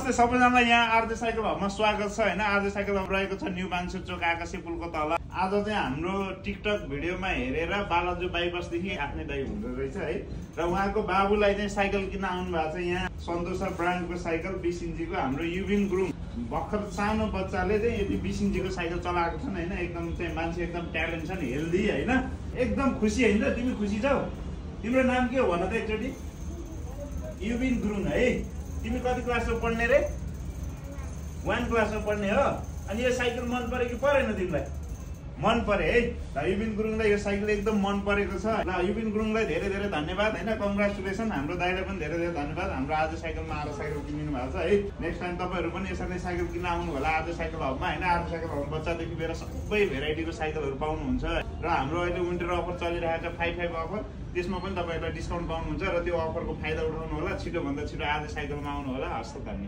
नमस्ते सबैजनालाई यहाँ आरजे साइकल हबमा स्वागत छ हैन। आरजे साइकल हब रहेको छ न्यू बाङसु चोक आकाशे पुलको तल। आज चाहिँ हाम्रो टिकटक भिडियोमा हेरेर बालाजु बाइपासदेखि आफ्नै दाइ हुँदो रहेछ है। र उहाँको बाबुलाई चाहिँ साइकल किन्न आउनु भएको छ यहाँ। सन्तोषा ब्रान्डको साइकल 20 इन्चीको हाम्रो युबिन गुरुङ भर्खर सानो बच्चाले चाहिँ यति 20 इन्चीको साइकल चलाएको छन् हैन। एकदम चाहिँ मान्छे एकदम ट्यालेन्ट छ नि, हेल्दी हैन। एकदम खुसी हैन त? तिमी खुसी छौ? तिम्रो नाम के हो भन त एकचोटी? युबिन गुरुङ है। तिमी कति क्लासमा पढ्ने रे? 1 क्लासमा पढ्ने हो। अनि यो साइकल मन पर्यो कि परेन तिमीलाई? मन पर्यो है। ल युबिन गुरुङलाई यो साइकल एकदम मन परेको छ। ल युबिन गुरुङलाई धेरै धेरै धन्यवाद हैन। कङ्ग्रेचुलेसन। हाम्रो दाइलाई पनि धेरै धेरै धन्यवाद। हाम्रो आज साइकलमा आएर साइकल किनिदिनु भएको छ है। नेक्स्ट टाइम तपाईहरु पनि यसरी नै साइकल किन्न आउनु होला आज साइकल हबमा हैन। आज साइकल हब बच्चादेखि लिएर सबै भेराइटीको साइकलहरु पाउनुहुन्छ। र हाम्रो अहिले विन्टर अफर चलिरहेको छ 55 अफर। त्यसमा पनि तपाईहरुलाई डिस्काउन्ट पाउनुहुन्छ र त्यो अफरको फाइदा उठाउनु होला। छिटो भन्दा छिटो आज साइकलमा आउनु होला। हस्त धन्यवाद।